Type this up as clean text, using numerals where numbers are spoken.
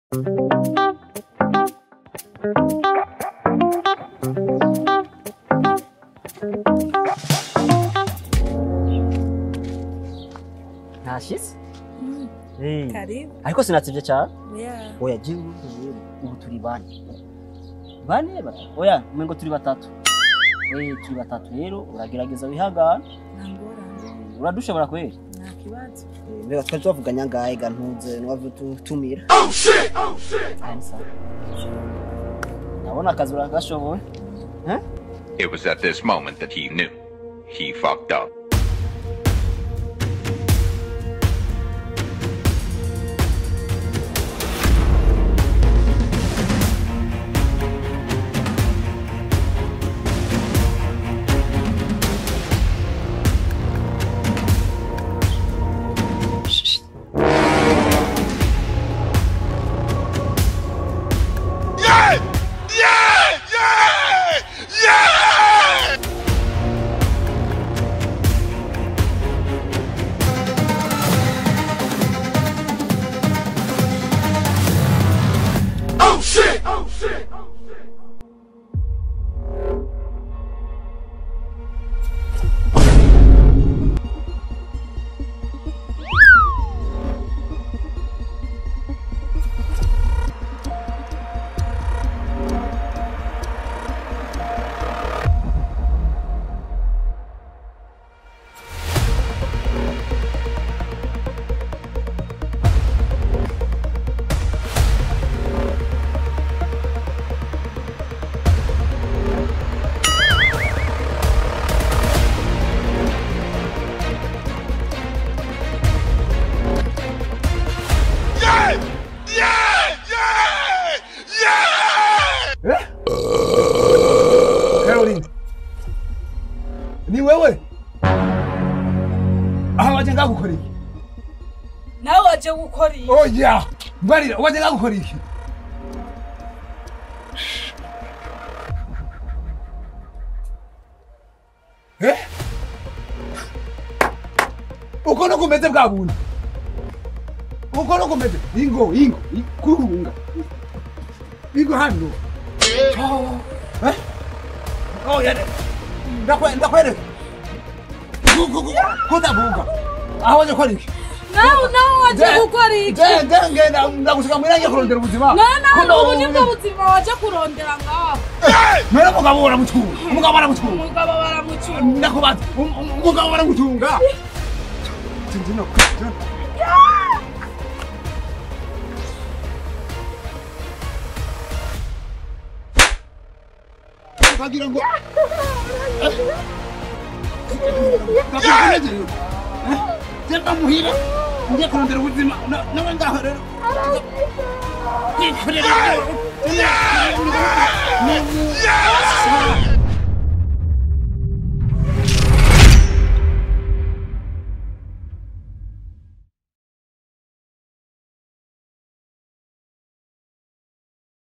Nashitse? Karibu. Ariko sinatsivye cyane. Yeah. Oya jewe rero ubu turi bane. Bane batatu. Oya, umengo turi batatu. Turi batatu rero uragerageza wihangane. Nangorane. Uradushobora kweri? Nta kibazo. Mbega twari twavuganye angahe ga ntuze ntiwave utumira. Oh shit! Oh shit! Ndabona akazi uragashoboye. Eh? It was at this moment that he knew. He fucked up. Caroline. Ni wewe? Aha waje ngakukora iki? Nawe waje gukora iki? Oya, mbarira waje ngakukora iki? Eh? Uko no kumeze bwa buntu. Uko no kumeze ingo ingo kurunga. Ingo hano. Eh? Oh ya. Ndakwereka. Kutavuga. Aho waje gukora iki? Nawe waje gukora iki? Ngenda ndagushika mwira ngiye kurondera ubuzima. Nawe ubu nibwo buzima waje kurondera ngaho. None umugabo baramutunga. Umugabo baramutunga. Umugabo baramutunga. Ndakubaza. Umugabo baramutunga. Tinzino. Kagira ngo Jemba muhira ngiye kurondera ubuzima nawe ngaho rero